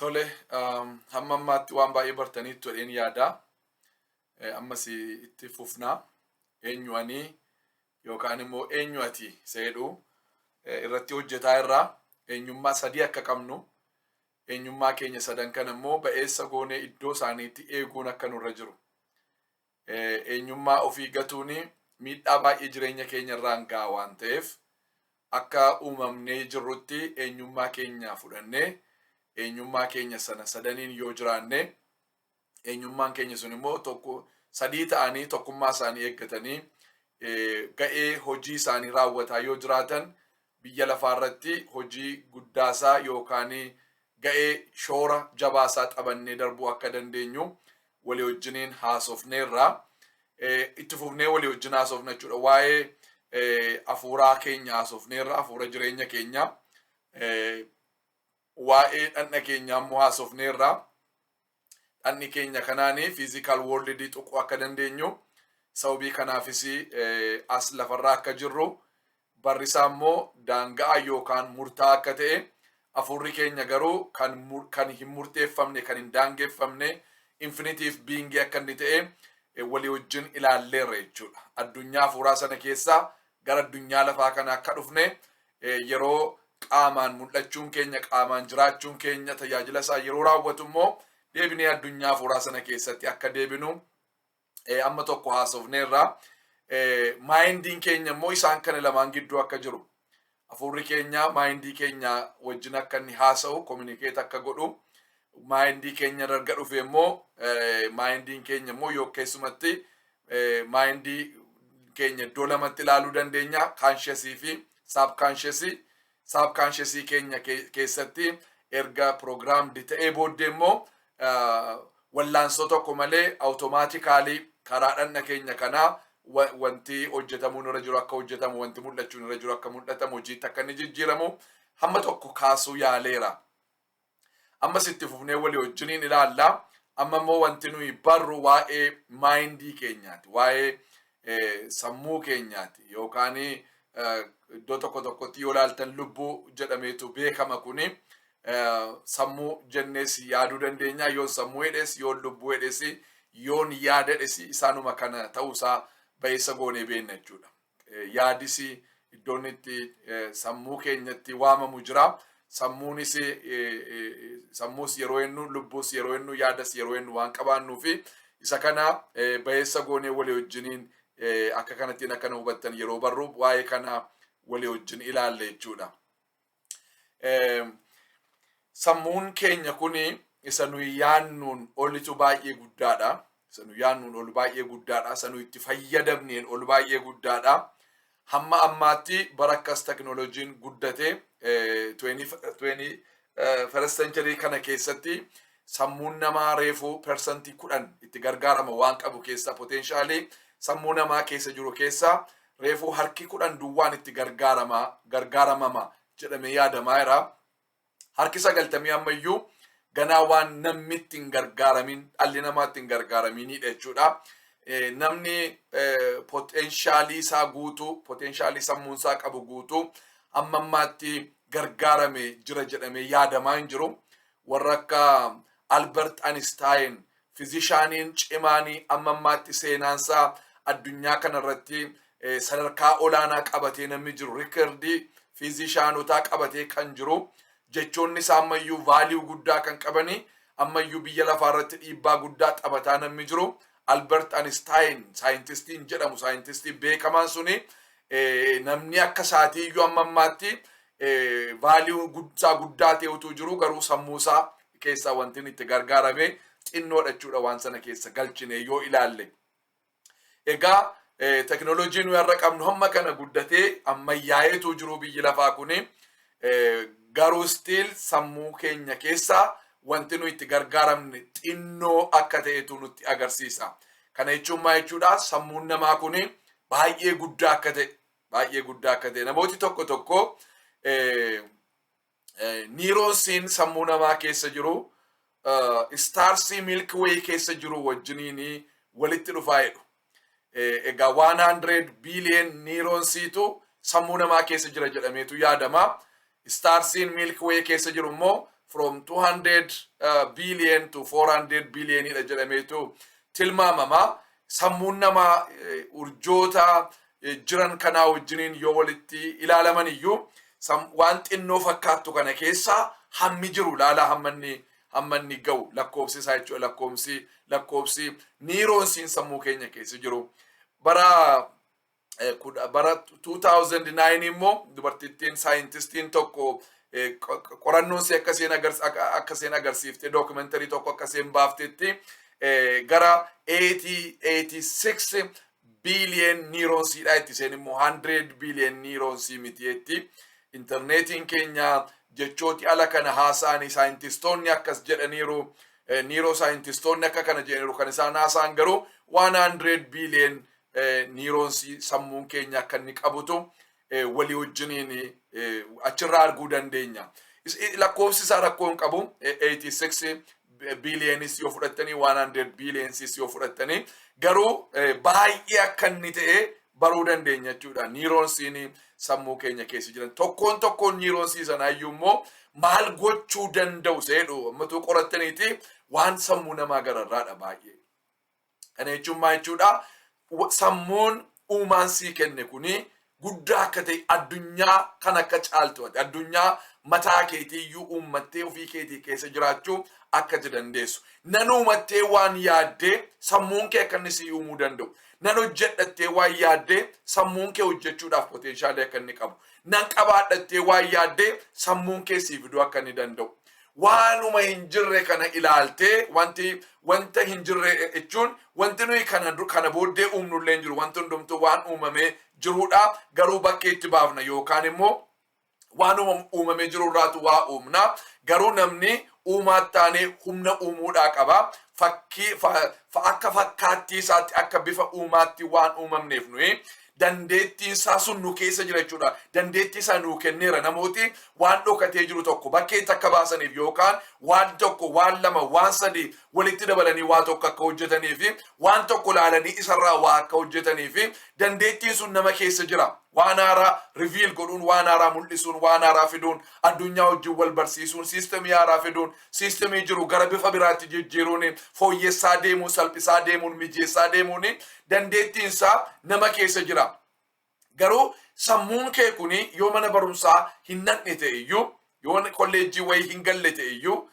Tole, hamma ammaatti waan baay'ee bartaniittu jedheen yaada. Ammas itti fufnaa. Eenyu ani yookaan immoo eenyu ati isa jedhu irratti hojjetaa irraa eenyummaa sadii akka qabnu, eenyummaa keenya sadan kana immoo ba'eessa goonee iddoo isaaniitti eeguun akka nurra jiru. Eenyummaa ofii gatuun miidhaa baay'ee jireenya keenya irraan ga'a waan ta'eef, akka uumamnee jirrutti eenyummaa keenya fudhannee, eenyummaa keenya sana sadaniin yoo jiraanne, eenyummaan keenya sun immoo tokko sadii ta'anii tokkummaa isaanii eeggatanii ga'ee hojii isaanii raawwataa yoo jiraatan, biyya lafaa irratti hojii guddaasaa yookaan ga'ee shoora jabaasaa taphannee darbuu akka dandeenyu walii wajjiniin haasofneerra. Itti fufnee walii wajjin haasofna jechuudha. Waa'ee hafuuraa keenya haasofneerra, hafuura jireenya keenya. Waa'ee dhandha keenyaa immoo haasofneerra. Dhandhi keenya kanaanii physical world tuquu akka dandeenyu, sababii kanaafis as lafarraa akka jirru, barrisaa immoo daanga'aa yookaan murtaa'aa akka ta'e, hafuurri keenya garuu kan hin murteeffamne, kan hin daangeffamne, infinite being akka inni ta'e walii wajjin ilaalleerra jechuudha. Addunyaa hafuuraa sana keessaa gara addunyaa lafaa kana akka dhufne, yeroo qaamaan mul'achuun keenya, qaamaan jiraachuun keenya tajaajila isaa yeroo raawwatu immoo deebinee addunyaa hafuuraa sana keessatti akka deebinu amma tokko haasofneerra. Mindiin keenya immoo isaan kana lamaan gidduu akka jiru. Hafuurri keenya mindii keenya wajjin akka inni haasa'u, communicate akka godhu, mindii keenya erga dhufe immoo mindiin keenya immoo yoo keessumatti mindii keenya iddoo lamatti ilaaluu dandeenya: consciousii fi subconsciousii. Subconsciousii keenya keessatti erga programmed ta'ee booddee immoo wallaansoo tokko malee automatically karaa dhanna keenya kanaa wanti hojjetamuun irra jiru akka hojjetamu, wanti mul'achuun irra jiru akka mul'atamu, hojiitti akka inni jijjiiramu hamma tokko kaasuu yaaleera. Ammas itti fufnee walii wajjiniin ilaalla. Amma immoo wanti nuyi barru waa'ee mindii keenyaati. Waa'ee sammuu keenyaati. Yookaan iddoo tokko tokkotti yoo ilaaltan lubbuu jedhameetu beekama kuni. Sammuu jennees yaaduu dandeenya. Yoon sammuu hedhes, yoon lubbuu hedhes, yoon yaada hedhes, isaanuma kana ta'uusaa ba'eessa goonee beekna jechuudha. Yaadis iddoon itti sammuu keenyatti waamamu jira. Sammuunis, sammuus yeroo jennu, lubbuus yeroo jennu, yaadas yeroo jennu waan qabaannuu fi isa kana ba'eessa goonee walii wajjiniin akka kanattiin akkana hubattan yeroo barru waa'ee kana walii wajjin ilaalle jechuudha. Sammuun keenya kuni isa nuyi yaannuun olitu baay'ee guddaadha. Isa nuyi yaannuun ol baay'ee guddaadha. Isa nuyi itti fayyadamneen ol baay'ee guddaadha. Hamma ammaatti bara akkas teknooloojiin guddate 21st century kana keessatti sammuun namaa reefuu 10% itti gargaarama waan qabu keessa, potentialii sammuu namaa keessa jiru keessa reefuu harki 10 duwwaan itti gargaaramama jedhamee yaadamaa jira. Harki 90 ammayyuu ganaa waan namni itti hin gargaaramin, dhalli namaa itti hin gargaaraminidha jechuudha. Namni potentialii isaa guutuu, potentialii sammuun isaa qabu guutuu amma ammaatti gargaarame jira jedhamee yaadamaa hin jiru. Warra akka Albert Einstein, physicianiin cimaanii amma ammaatti seenaansaa addunyaa kanarratti sadarkaa olaanaa qabatee namni jiru, recordii physicianotaa qabatee kan jiru, jechoonni isaa ammayyuu value guddaa kan qabanii, ammayyuu biyya lafaa irratti dhiibbaa guddaa taphataa namni jiru, Albert Einstein scientistiin jedhamu, scientistii beekamaan suni, namni akka isaatii iyyuu amma ammaatti value isaa guddaa ta'e utuu jiru garuu sammuu isaa keessaa wanti inni itti gargaarame xinnoodha jechuudha waan sana keessa galchine yoo ilaalle. Egaa teknooloojiin nuyi har'a qabnu hamma kana guddatee ammayyaa'eetu jiru biyyi lafaa kuni, garuu still sammuu keenya keessaa wanti nuyi itti gargaaramne xinnoo akka ta'etu nutti agarsiisa. Kana jechuun maal jechuudha? Sammuun namaa kuni baay'ee guddaa akka ta'e, baay'ee guddaa akka ta'e. Namooti tokko tokko neuronsiin sammuu namaa keessa jiru starsii Milky Way keessa jiru wajjiniin walitti dhufaa jedhu. Egaa 100 billion neuronsiitu sammuu namaa keessa jira jedhameetu yaadama. Starsiin Milky Way keessa jiru immoo From 200 billion to 400 billionidha jedhameetu tilmaamama. Sammuun namaa urjoota jiran kanaa wajjiniin yoo walitti ilaalaman iyyuu, waan xinnoo fakkaattu kana keessa hammi jiru ilaalaa, hammanni ga'u lakkoofsi isaa jechuudha, lakkoofsi neuronsiin sammuu keenya keessa jiru. Bara 2009 immoo dubartittiin saayintistiin tokko qorannoon see akkasiin agarsiifte, documentary tokko akkasiin baaftetti, gara 86 billion neuronsiidha itti seen immoo 100 billion neuronsii miti jetti. Intarneetiin keenya, jechooti ala kana haasa'anii, saayintistoonni akkas jedhaniiru, neuro saayintistoonni akka kana jedhaniiru. Kan isaan haasa'an garuu 100 billion neuronsii sammuun keenya akka inni qabutu walii wajjiniin achirraa arguu dandeenya. Lakkoofsi isaa rakkoo hin qabu. 86 billionis yoo fudhattanii, 100 billionsis yoo fudhattanii, garuu baay'ee akka inni ta'e baruu dandeenya jechuudha. Neuronsiin sammuu keenya keessa jiran, tokkoon tokkoon neuronsii sanaayyuu immoo maal gochuu danda'u seedhu ammatuu qorattaniiti, waan sammuu namaa gararraadha baay'ee. Kana jechuun maal jechuudha? Sammuun uumaan sii kenne kuni guddaa akka ta'e, addunyaa kan akka caaltu, addunyaa mataa keetii iyyuu uummattee ofii keetii keessa jiraachuu akka ati dandeessu. Nan uumattee waan yaaddee, sammuun kee akka inni sii uumuu danda'u. Nan hojjedhattee waan yaaddee, sammuun kee hojjechuudhaaf potentialii akka inni qabu. Nan qabaadhattee waan yaaddee, sammuun kee sii fiduu akka inni danda'u. Waanuma hin jirre kana ilaaltee, wanti wanta hin jirre jechuun wanti nuyi kana booddee uumnullee hin jiru. Wanti hundumtuu waan uumamee jirudha. Garuu bakkee itti baafna yookaan immoo waan uumamee jiru irraatu waa uumna. Garuu namni uumaa taanee humna uumuudhaa qaba. Fakkii akka fakkaattii isaatti, akka bifa uumaatti waan uumamneef, nuyi dandeettiin isaa sun nu keessa jira jechuudha. Dandeettii isaa nuu kenneera. Namooti waan dhokatee jiru tokko bakkeetti akka baasaniif, yookaan waan tokko, waan lama, waan sadii walitti dabalanii waa tokko akka hojjetanii fi waan tokko laalanii isarraa waa akka hojjetanii fi dandeettiin sun nama keessa jira. Waan haaraa reveal godhuun, waan haaraa mul'isuun, waan haaraa fiduun, addunyaa wajjin wal barsiisuun, systemii haaraa fiduun, systemii jiru gara bifa biraatti jijjiiruun, fooyyessaa deemuun, salphisaa deemuun, mijeessaa deemuun dandeettiin isaa nama keessa jira. Garuu sammuun kee kuni yoo mana barumsaa hin naqne ta'e iyyuu, yoo kolleejjii wayii hin galle ta'e iyyuu,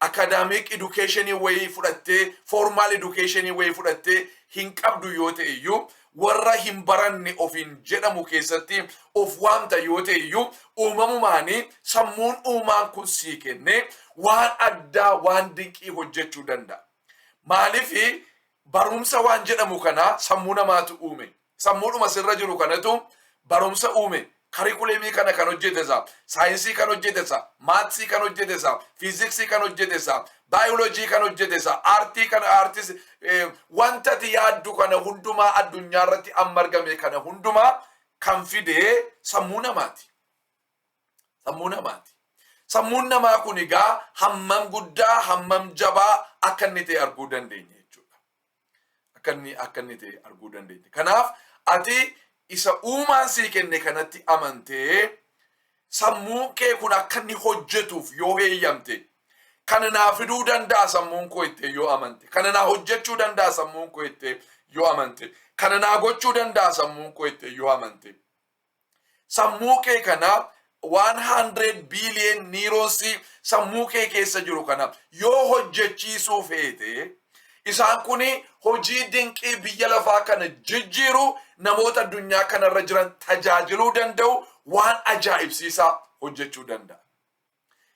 academic educationii wayii fudhattee, formal educationii wayii fudhattee hin qabdu yoo ta'e iyyuu, warra hin baranne ofiin jedhamu keessatti of waamta yoo ta'e iyyuu, uumamumaanii sammuun uumaan kun sii kenne waan addaa, waan dinqii hojjechuu danda'a. Maaliif? Barumsa waan jedhamu kana sammuu namaatu uume. Sammuudhuma sirra jiru kanatu barumsa uume. Curriculumii kana kan hojjete isaa, saayinsii kan hojjete isaa, mathsii kan hojjete isaa, fiiziksii kan hojjete isaa, baayoloojii kan hojjete isaa, aartii kan aartis, wanta ati yaaddu kana hundumaa, addunyaa irratti amma argame kana hundumaa kan fide sammuu namaati. Sammuu namaati. Sammuun namaa kun egaa hammam guddaa, hammam jabaa akka inni ta'e arguu dandeenya jechuudha. Akka inni ta'e arguu dandeenya. Kanaaf ati isa uumaan sii kenne kanatti amantee, sammuun kee kun akka inni hojjetuuf yoo heeyyamte, kana naa fiduu danda'a sammuun koo ittee yoo amante, kana naa hojjechuu danda'a sammuun koo ittee yoo amante, kana naa gochuu danda'a sammuun koo ittee yoo amante, sammuu kee kana, 100 billion neuronsii sammuu kee keessa jiru kana yoo hojjechiisuu feete, isaan kun hojii dinqii biyya lafaa kana jijjiiru, namoota addunyaa kanarra jiran tajaajiluu danda'u, waan ajaa'ibsiisaa hojjechuu danda'a.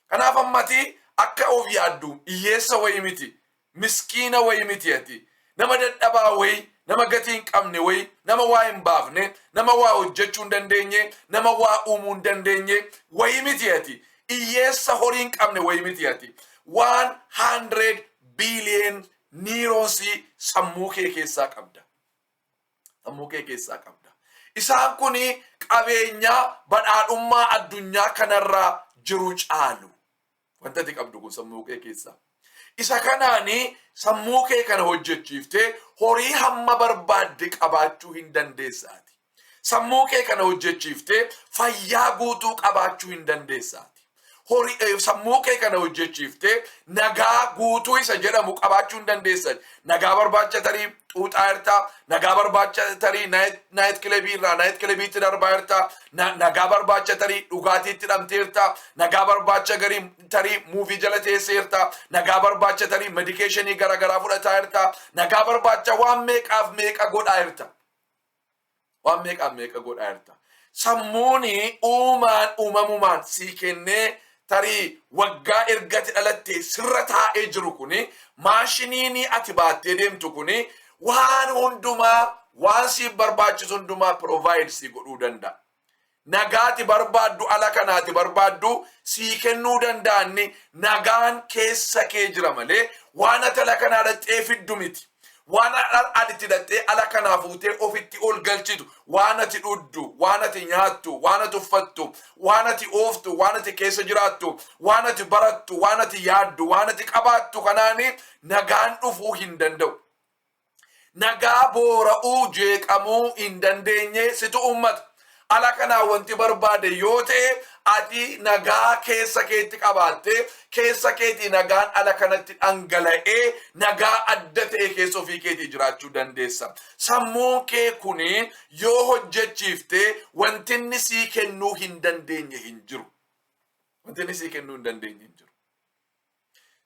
Kanaaf ammati akka of yaaddu hiyyeessa wayii miti, miskiina wayii miti ati, nama dadhabaa wayii, nama gatii hin qabne wayii, nama waa hin baafne, nama waa hojjechuu hin dandeenye, nama waa uumuu hin dandeenye wayii miti ati. Hiyyeessa horii hin qabne wayii miti ati. 100 billion neuronsii sammuu kee keessaa qabda. Sammuu kee keessaa qabda. Isaan kun qabeenyaa badhaadhummaa addunyaa kanarraa jiru caalu. Wanta ati qabdu kun sammuu kee keessaa. Isa kanaani sammuu kee kana hojjechiiftee horii hamma barbaadde qabaachuu hin dandeessaati. Sammuu kee kana hojjechiiftee fayyaa guutuu qabaachuu hin dandeessaati. Horii sammuu kee kana hojjechiiftee nagaa guutuu isa jedhamu qabaachuu hin dandeessan. Nagaa barbaacha tarii xuuxaa jirta, nagaa barbaacha tarii night clubii irraa night clubiitti darbaa jirta, nagaa barbaacha tarii dhugaatiitti dhamteerta, nagaa barbaacha garii tarii movie jala teesseerta, nagaa barbaacha tarii medicationii garaagaraa fudhataa jirta, nagaa barbaacha waan meeqaaf meeqa godhaa jirta. Waan meeqaaf meeqa godhaa jirta. Sammuuni uumaan uumamumaan sii kennee, tarii waggaa ergati dhalattee sirra taa'ee jiru kuni, maashiniin ati baattee deemtu kuni, waan hundumaa, waan siif barbaachisu hundumaa provide sii godhuu danda'a. Nagaati barbaaddu, ala kanaati barbaaddu sii kennuu danda'anni nagaan keessa kee jira malee waan ati ala kanaa dhaqxee fiddu miti. Waan ati dhaqxee ala kanaa fuutee ofitti ol galchitu, waan ati dhugdu, waan ati nyaattu, waan ati uffattu, waan ati ooftu, waan ati keessa jiraattu, waan ati barattu, waan ati yaaddu, waan ati qabaattu kanaani nagaan dhufuu hin danda'u. Nagaa boora'uu, jeeqamuu hin dandeenye situ uummata. Ala kanaa wanti barbaade yoo ta'e, ati nagaa keessa keetti qabaattee, keessa keetii nagaan ala kanatti dhangala'ee, nagaa adda ta'e keessa ofii keetii jiraachuu dandeessa. Sammuun kee kuni yoo hojjechiiftee, wanti inni sii kennuu hin dandeenye hin jiru. Wanti inni sii kennuu hin dandeenye hin jiru.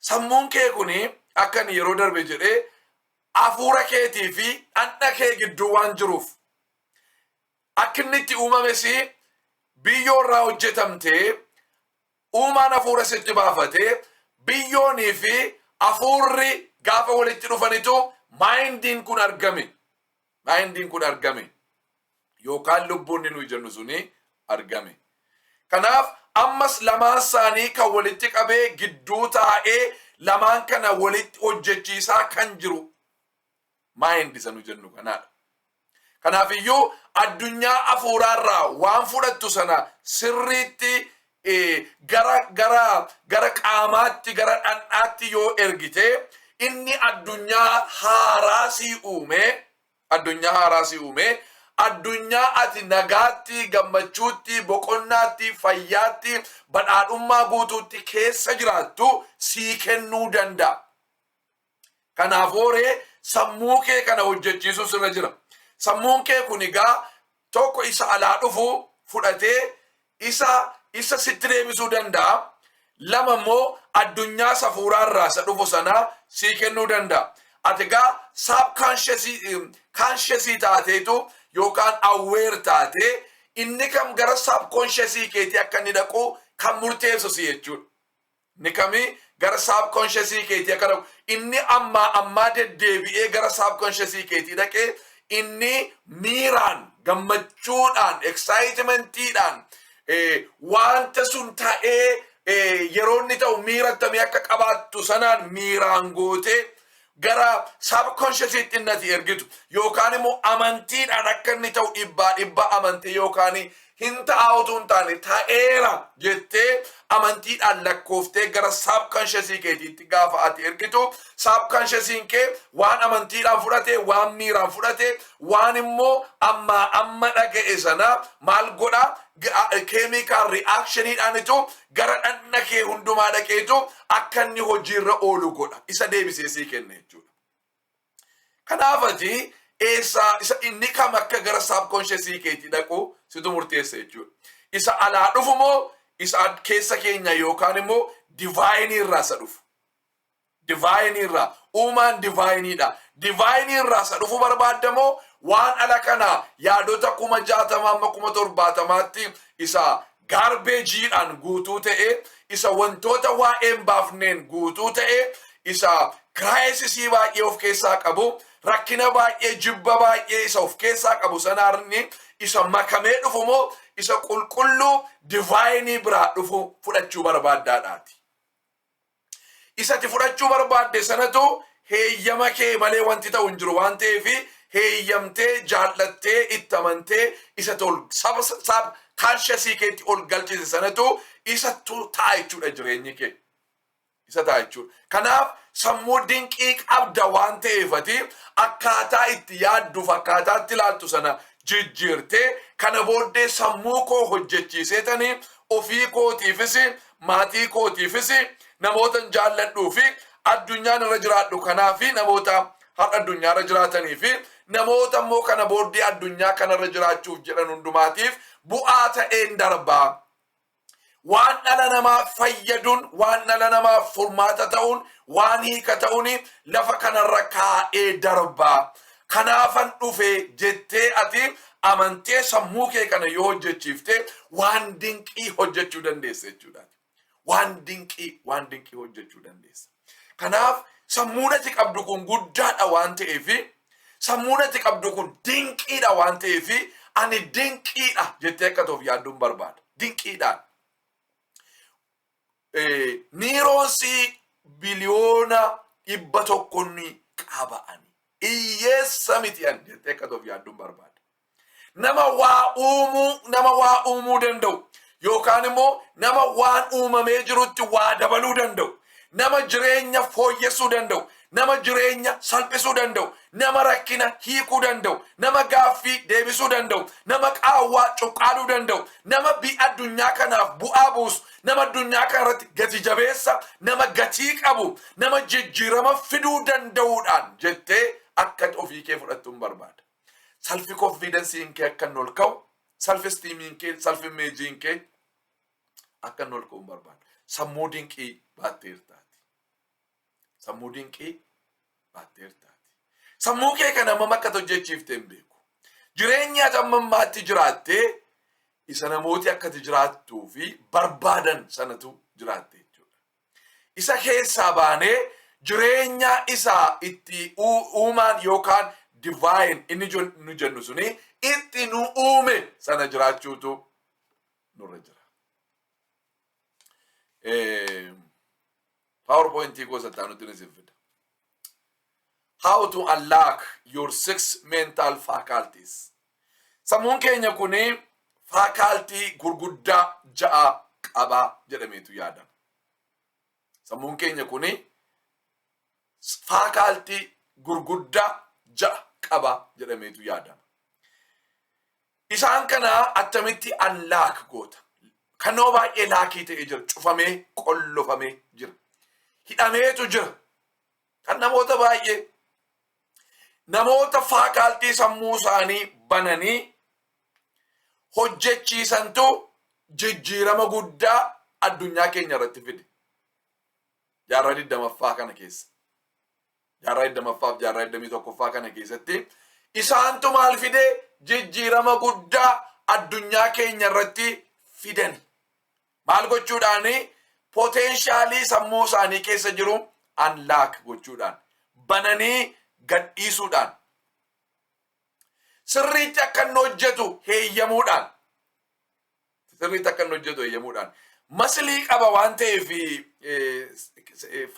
Sammuun kee kuni akka inni yeroo darbe jedhee, hafuura keetii fi dhandha kee gidduu waan jiruuf, akka inni itti uumames biyyoo irraa hojjetamtee, uumaan hafuura sitti baafatee, biyyoonii fi hafuurri gaafa walitti dhufanitu mindiin kun argame. Mindiin kun argame. Yookaan lubbuun nuyi jennu suni argame. Kanaaf ammas lamaan isaanii kan walitti qabee gidduu taa'ee lamaan kana walitti hojjechiisaa kan jiru mind isa nu jennu kanaadha. Kanaaf iyyuu addunyaa hafuuraarraa waan fudhattu sana sirriitti gara qaamaatti, gara dhandhaatti yoo ergite, inni addunyaa haaraa sii uume, addunyaa haaraa sii uume, addunyaa ati nagaatti, gammachuutti, boqonnaatti, fayyaatti, badhaadhummaa guutuutti keessa jiraattu sii kennuu danda'a. Kanaaf hooree sammuu kee kana hojjechiisuu sirra jira. Sammuun kee kun egaa tokko isa alaa dhufu fudhatee isa sitti deebisuu danda'a. Lama immoo addunyaa safuuraarraa isa dhufu sana sii kennuu danda'a. Ati egaa subconsciousii taateetu yookaan aware taatee, inni kam gara subconsciousii keetii akka inni dhaqu kan murteessu si jechuudha. Inni kamii gara subconsciousii keetii akka dhaqu, inni ammaa ammaa deddeebi'ee gara subconsciousii keetii dhaqee, inni miiraan, gammachuudhaan, excitementiidhaan, wanta sun ta'ee yeroo inni ta'u miira akkamii akka qabaattu sanaan miiraan gootee gara subconsciousiitti inni ati ergitu, yookaan immoo amantiidhaan akka inni ta'u dhibbaa dhibba amantii, yookaan hin ta'a utuu hin taane ta'eera jettee amantiidhaan lakkooftee gara subconsciousii keetiitti gaafa ati ergitu, subconsciousiin kee waan amantiidhaan fudhate, waan miiraan fudhate, waan immoo ammaa amma dhaga'e sana maal godha? Chemical reactioniidhaanitu gara dhandha kee hundumaa dhaqeetu akka inni hojiirra oolu godha, isa deebisee sii kenna jechuudha. Kanaaf ati eessaa isa inni kam akka gara subconsciousii keetii dhaqu situ murteessa jechuudha. Isa alaa dhufu moo isa keessa keenya yookaan immoo divineii irraa isa dhufu? Divineii irraa, uumaan divineiidha. Divineii irraa isa dhufu barbaadda moo waan ala kana yaadota 60,000 amma 70,000tti isa garbageiidhaan guutuu ta'e, isa wantoota waa'ee hin baafneen guutuu ta'e, isa crisisii baay'ee of keessaa qabu, rakkina baay'ee, jibba baay'ee isa of keessaa qabu sanaarni isa makamee dhufu moo isa qulqulluu divineii biraa dhufu fudhachuu barbaaddaadhaati? Isati fudhachuu barbaadde sanatu heeyyama kee malee wanti ta'u hin jiru waan ta'eef, heeyyamtee, jaallattee, itti amantee isa tol subconsciousii keetti ol galchise sanatu isattu ta'a jechuudha, jireenyi kee. Isa ta'a jechuudha. Kanaaf sammuu dinqii qabda waan ta'eefati akkaataa itti yaadduuf akkaataa itti ilaaltu sana jijjiirtee, kana booddee sammuu koo hojjechiiseetanii ofii kootiifis Maatii kootiifis, namoota jaalladhuu fi addunyaan irra jiraadhu kanaa fi namoota har'a addunyaa irra jiraatanii fi namoota immoo kana booddee addunyaa kanarra jiraachuuf jedhan hundumaatiif bu'aa ta'een darbaa. Waan dhala namaa fayyaduun, waan dhala namaaf furmaata ta'uun, waan hiika ta'uun lafa kanarra kaa'ee darbaa. Kanaafan dhufe jettee ati amantee sammuu kee kana yoo hojjechiifte, waan dinqii hojjechuu dandeessa jechuudha. Waan dinqii, waan dinqii hojjechuu dandeessa. Kanaaf sammuun ati qabdu kun guddaadha waan ta'eefi, sammuun ati qabdu kun dinqiidha waan ta'eefi, ani dinqiidha jettee akka ta'uuf yaadduun barbaada. Dinqiidhaan. Neuronsii 100 biliyoona qaba ani. Hiyyeessa miti ani jettee akka ta'uuf yaadduun barbaada. Nama waa uumuu, nama waa uumuu danda'u yookaan immoo nama waan uumamee jirutti waa dabaluu danda'u, nama jireenya fooyyessuu danda'u, nama jireenya salphisuu danda'u, nama rakkina hiikuu danda'u, nama gaaffii deebisuu danda'u, nama qaawwaa cuqqaaluu danda'u, nama addunyaa kanaaf bu'aa buusu, nama addunyaa kana irratti gati jabeessa, nama gatii qabu, nama jijjiirama fiduu danda'uudhaan jettee akka ofii kee fudhattu hin barbaada. Self confidenceiin kee akka inni ol ka'u, self esteemiin kee, self imageiin kee akka inni ol ka'u hin barbaada. Sammuu dinqii baatteertaati. Sammuu dinqii baatteertaati. Sammuu kee kana hammam akka hojjechiifte hin beeku. Jireenya ati amma ammaatti jiraattee, isa namooti akka ati jiraattuu fi barbaadan sanatu jiraatte jechuudha. Isa keessaa baanee jireenya isaa itti uumaan yookaan divine inni nu jennu suni itti nu uume sana jiraachuutu nurra jira. PowerPointii gosa itti isin fida. How to unlock your six mental faculties. Sammuun keenya kuni faculty gurguddaa ja'a qaba jedhameetu yaadama. Sammuun keenya kuni faculty gurguddaa ja'a qaba jedhameetu yaadama. Isaan kana attamitti unlock goota? Kan nama baay'ee lockii ta'ee jira, cufamee qollofamee jira. Hidhameetu jira. Kan namoota baay'ee, namoota faculty sammuu isaanii bananii hojjechiisantu jijjiirama guddaa addunyaa keenya irratti fide. Jaarraa 20ffaa kana keessa. Jaarraa 20ffaaf jaarraa 21ffaa kana keessatti isaantu maal fide? Jijjiirama guddaa addunyaa keenya irratti fidan. Maal gochuudhaani? Potentialii sammuu isaanii keessa jiru unlock gochuudhaan, bananii gadhiisuudhaan, sirriitti akka inni hojjetu heeyyamuudhaan, sirriitti akka inni hojjetu heeyyamuudhaan. Muscleii qaba waan ta'eef,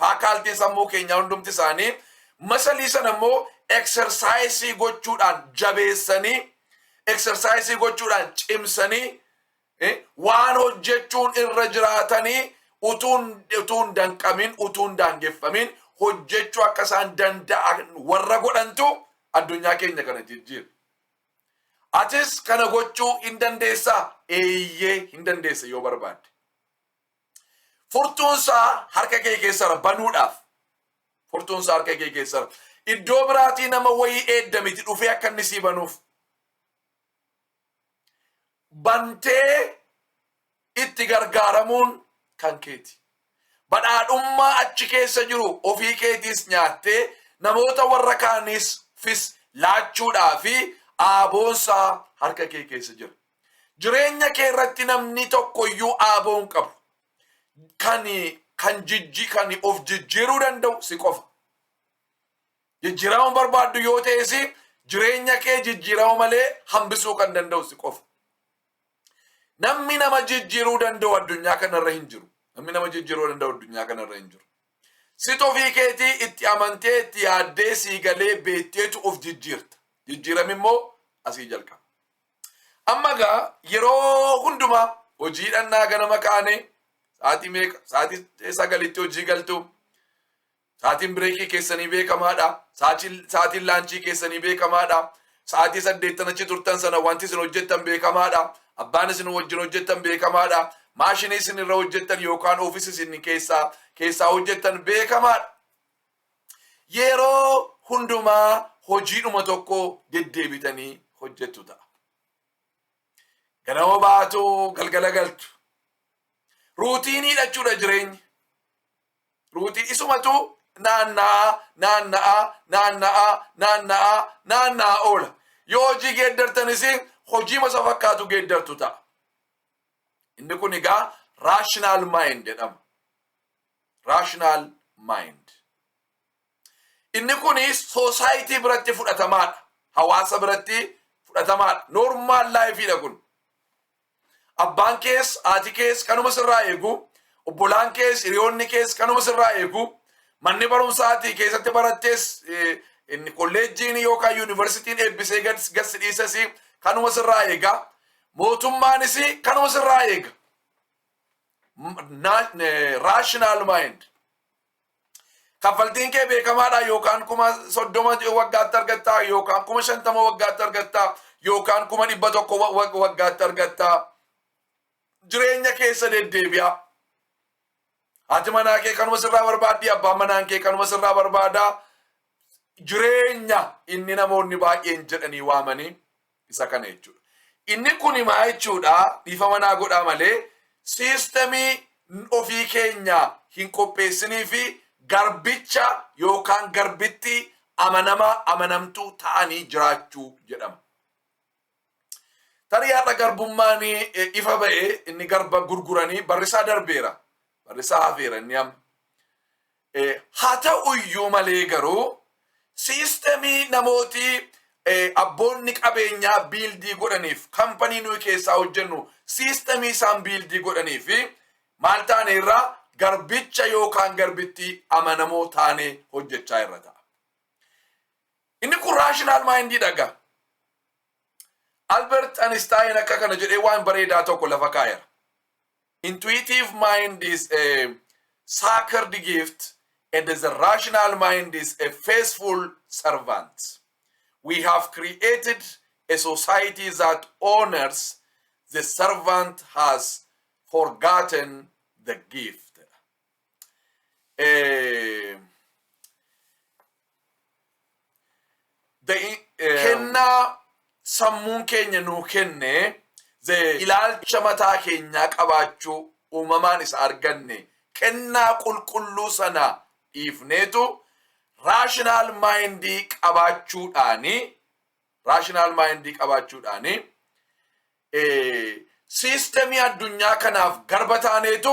facultyn sammuu keenyaa hundumti isaanii muscleii sana immoo exerciseii gochuudhaan jabeessanii, exerciseii gochuudhaan cimsanii, waan hojjechuun irra jiraatanii utuun danqamin, utuun daangeffamin hojjechuu akka isaan danda'an warra godhantu addunyaa keenya kana jijjiira. Atis kana gochuu hin dandeessaa? Eeyyee, hin dandeessa yoo barbaadde. Furtuunsaa harka kee keessara banuudhaaf. Furtuunsaa harka kee keessara. Iddoo biraatii nama wayii eedda miti dhufee akka inni sii banuuf. Bantee itti gargaaramuun kan keeti. Badhaadhummaa achi keessa jiru ofii keetiis nyaattee namoota warra kaaniis fis laachuudhaa fi aaboonsaa harka kee keessa jira. Jireenya kee irratti namni tokkoyyuu aaboo hin qabu. Kan of jijjiiruu danda'u si qofa. Jijjiirama barbaaddu yoo ta'es, jireenya kee jijjiirama malee hambisuu kan danda'u si qofa. Namni nama jijjiiruu danda'u addunyaa kanarra hin jiru. Namni nama jijjiiruu danda'u addunyaa kanarra hin jiru. Sit ofii keetii itti amantee, itti yaaddee, sii galee beekteetu of jijjiirta. Jijjiirami immoo asii jalqaba. Amma gaa yeroo hundumaa hojii dhannaa, ganama kaane sa'aatii meeqa? Sa'aatii 9tti hojii galtu. Sa'aatiin breakii keessanii beekamaadha. Sa'aatiin lunchii keessanii beekamaadha. Sa'aatii 8 achi turtan sana wanti isin hojjettan beekamaadha. Abbaan isin wajjin hojjettan beekamaadha. Maashinii isin irra hojjettan yookaan oofisii isin keessaa hojjettan beekamaadha. Yeroo hundumaa hojiidhuma tokko deddeebitanii hojjettu ta'a. Ganama baatu, galgala galtu. Routine jechuudha jireenyi. Routine isumatu naanna'aa, naanna'aa, naanna'aa, naanna'aa, naanna'aa oola. Yoo hojii geeddartanis hojii masa fakkaatu geeddartu ta'a. Inni kun egaa rational mind jedhama. Rational mind. Inni kun society biratti fudhatamaadha. Hawaasa biratti fudhatamaadha. Normal lifeiidha kun. Abbaan kees, haati kees kanuma sirraa eegu. Obbolaan kees, hiriyoonni kees kanuma sirraa eegu. Manni barumsaatii keessatti barattees, inni kolleejjiin yookaan yuunivarsiitiin eebbisee gad dhiises kanuma sirraa eega. Mootummaanis kanuma sirraa eega. Rational mind. Kaffaltiin kee beekamaadha: yookaan 30,000 waggaatti argattaa, yookaan 50,000 waggaatti argattaa, yookaan 100,000 waggaatti argattaa. Jireenya keessa deddeebi'a. Haati manaa kee kanuma sirraa barbaaddi, abbaan manaan kee kanuma sirraa barbaadaa. Jireenya inni namoonni baay'een jedhanii waamanii isa kana jechuudha. Inni kun maa jechuudha? Dhiifa manaa godhaa malee, systemii ofii keenya hin qopheessinii fi garbicha yookaan garbitti amanamaa, amanamtuu ta'anii jiraachuu jedhama. Tarii har'a garbummaan ifa ba'ee inni garba gurguranii barrisaa darbeera. Barrisaa hafeera inni amma. Haa ta'u iyyuu malee garuu systemii namooti abboonni qabeenyaa build godhaniif, company nuyi keessaa hojjennu systemii isaan build godhanii fi maal taane irraa garbicha yookaan garbittii amanamoo taane hojjechaa irra ta'a. Inni kun rational mindii dhaga. Albert Einstein akka kana jedhee waan bareedaa tokko lafa kaa'eera. "Intuitive mind is a sacred gift and the rational mind is a faithful servant. We have created a society that honors the servant, has forgotten the gift." Kennaa sammuun keenya nuu kenne, ilaalcha mataa keenyaa qabaachuu uumamaan isa arganne, kennaa qulqulluu sana dhiifneetu rational mindii qabaachuudhaani, rational mindii qabaachuudhaani systemii addunyaa kanaaf garba taaneetu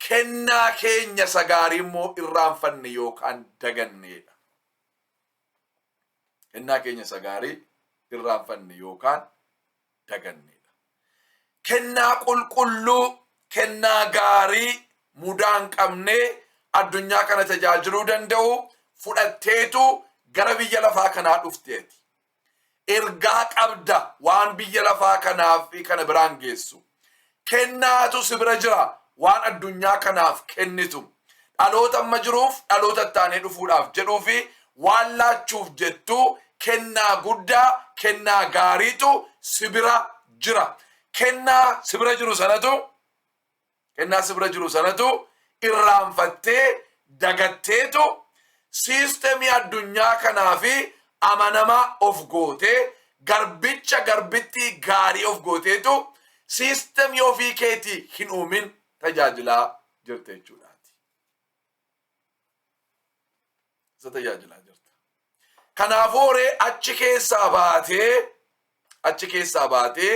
kennaa keenya isa gaarii immoo irraanfanne yookaan daganneedha. Kennaa keenya isa gaarii irraanfanne yookaan daganneedha. Kennaa qulqulluu, kennaa gaarii mudaa hin qabnee addunyaa kana tajaajiluu danda'u fudhatteetu gara biyya lafaa kanaa dhufteeti. Ergaa qabda waan biyya lafaa kanaaf fi kana biraan geessu. Kennaatu si bira jira waan addunyaa kanaaf kennitu. Dhaloota amma jiruuf, dhaloota ittaanee dhufuudhaaf jedhuu fi waan laachuuf jettu kennaa guddaa, kennaa gaariitu si bira jira. Kennaa si bira jiru sanatu, kennaa si bira jiru sanatu irraanfattee dagatteetu systemii addunyaa kanaa fi amanamaa of gootee, garbicha, garbittii gaarii of gooteetu systemii ofii keetii hin uumin tajaajilaa jirta jechuudhaati. Isa tajaajilaa jirta. Kanaafuu horee achi keessaa baatee, achi keessaa baatee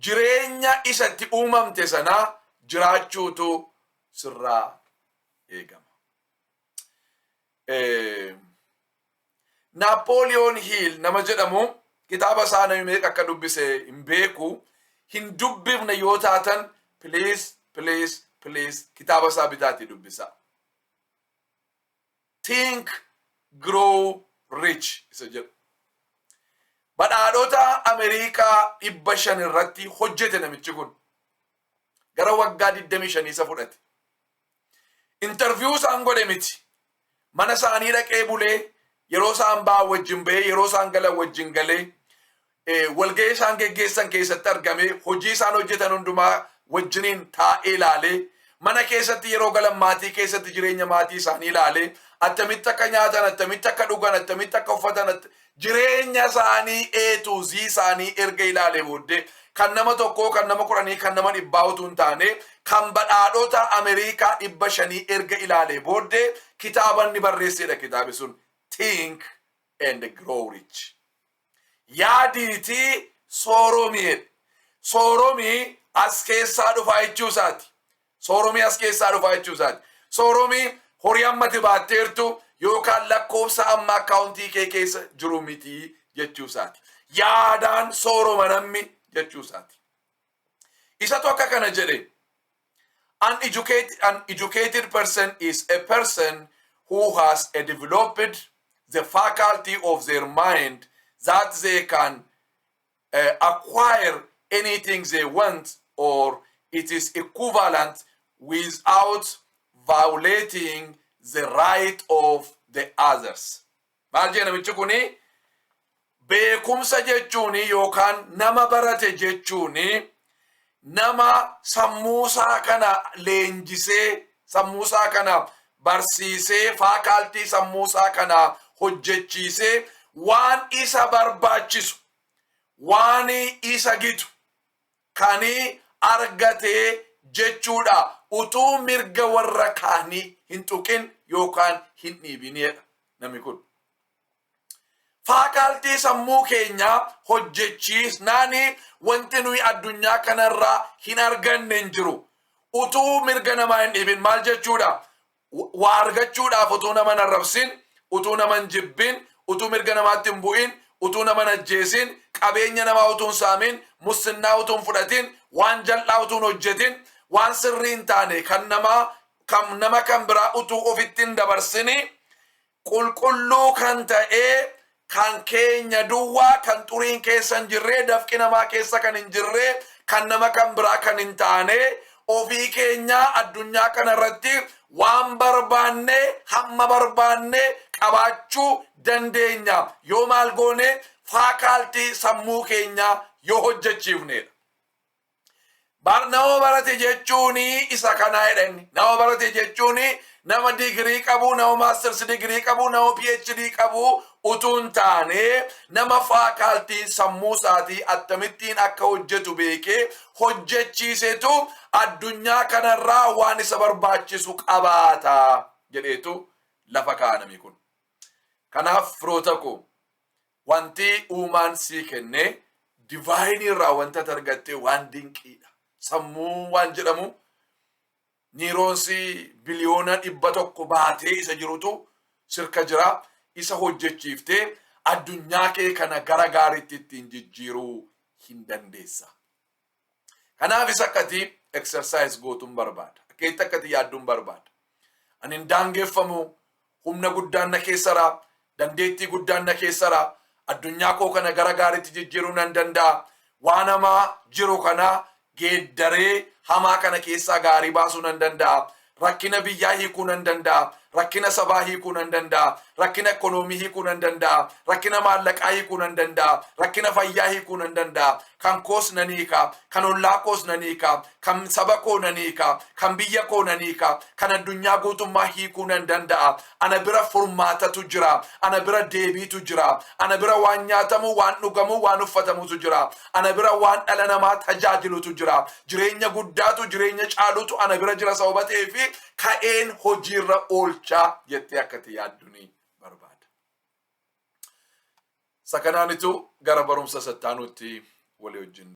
jireenya isatti uumamte sana jiraachuutu sirraa eegama. Naapooliyoon Hiil nama jedhamu kitaaba isaa namni meeqa akka dubbise hin beeku. Hin dubbifne yoo taatan, please, please, please, kitaaba isaa bitaatii dubbisa. "Think Grow Rich" isa jedhu. Badhaadhota Ameerikaa 500 irratti hojjete namichi kun. Gara waggaa 25 isa fudhate. Interview isaan godhe miti. Mana isaanii dhaqee bulee, yeroo isaan ba'an wajjin bahee, yeroo isaan galan wajjin galee, walga'ii isaan geggeessan keessatti argamee, hojii isaan hojjetan hundumaa wajjiniin taa'ee ilaalee, mana keessatti yeroo galan maatii keessatti jireenya maatii isaanii ilaalee, attamitti akka nyaatan, attamitti akka dhugan, attamitti akka uffatan, jireenya isaanii A to Z isaanii erga ilaalee booddee, kan nama tokkoo, kan nama 10, kan nama 100 utuu hin taane, kan badhaadhota Ameerikaa 500 erga ilaalee booddee kitaaba inni barreessedha. Kitaabi sun Think and Grow Rich. Yaadiitii sooromii. Sooromii as keessaa dhufaa jechuu isaati. Sooromii as keessaa dhufaa jechuu isaati. Sooromii horii ammati baatteertu yookaan lakkoofsa amma akkaawuntii kee keessa jiru miti jechuu isaati. Yaadaan sooroma namni jechuu isaati. Isatu akka kana jedhe: An educated person is a person who has a developed the faculty of their mind that they can acquire anything they want or it is equivalent without violating the right of the others. Maal jee namichi kuni? Beekumsa jechuun yookaan nama barate jechuun nama sammuusaa kana leenjisee, sammuusaa kana barsiisee, faculty sammuusaa kana hojjechiisee, waan isa barbaachisu, waan isa gitu kan argatee jechuudha, utuu mirga warra kaanii hin tuqin yookaan hin dhiibinidha namni kun. Faculty sammuu keenyaa hojjechiisnaani wanti nuyi addunyaa kanarraa hin arganne hin jiru. Utuu mirga namaa hin dhiibin maal jechuudha? Waa argachuudhaaf utuu nama hin arrabsin, utuu nama hin jibbin, utuu mirga namaatti hin bu'in, utuu nama hin ajjeesin, qabeenya namaa utuu hin saamin, musinnaa utuu hin fudhatin, waan jal'aa utuu hin hojjetin, waan sirrii hin taane kan namaa kan nama kan biraa utuu ofitti hin dabarsini, qulqulluu kan ta'ee, kan keenya duwwaa, kan xuriin keessa hin jirree, dafqi namaa keessa kan hin jirree, kan nama kan biraa kan hin taane, ofii keenyaa addunyaa kana irratti waan barbaanne hamma barbaanne qabaachuu dandeenya yoo maal goone? Faculty sammuu keenyaa yoo hojjechiifnedha. Nama barate jechuun isa kanaa jedhani. Nama barate jechuun nama digirii qabu, nama masters degree qabu, nama PhD qabu utuu hin taane, nama faculty sammuu isaatii akkamittiin akka hojjetu beekee hojjechiisetu addunyaa kanarraa waan isa barbaachisu qabaata jedheetu lafa kaa'anami kun. Kanaaf firoota koo, wanti uumaan sii kenne divine irraa wanta argatte waan dinqiidha. Sammuu waan jedhamu neurons 100 biliyoona baatee isa jirutu sirka jira. Isa hojjechiiftee addunyaa kee kana gara gaariitti ittiin jijjiiruu hin dandeessa. Kanaaf isa akkati exercise gootuun barbaada. Akkeetti akkati yaadduun barbaada. Ani hin daangeffamu, humna guddaan na keessara, dandeettii guddaan na keessara, addunyaa koo kana gara gaariitti jijjiiruu nan danda'a. Waan hamaa jiru kana geeddaree hamaa kana keessaa gaarii baasuu nan danda'a. Rakkina biyyaa hiikuu nan danda'a. Rakkina sabaa hiikuu nan danda'a. Rakkina ekonoomii hiikuu nan danda'a. Rakkina maallaqaa hiikuu nan danda'a. Rakkina fayyaa hiikuu nan danda'a. Kan koos nan hiika. Kan ollaa koos nan hiika. Kan saba koo nan hiika. Kan biyya koo nan hiika. Kan addunyaa guutummaa hiikuu nan danda'a. Ana bira furmaatatu jira. Ana bira deebiitu jira. Ana bira waan nyaatamu, waan dhugamu, waan uffatamutu jira. Ana bira waan dhala namaa tajaajilutu jira. Jireenya guddaatu, jireenya caalutu ana bira jira sababa ta'eefi ka'een hojiirra oolchaa jettee akkati yaadduni barbaada. Sakanaanitu gara barumsa sattaanutti walii wajjin.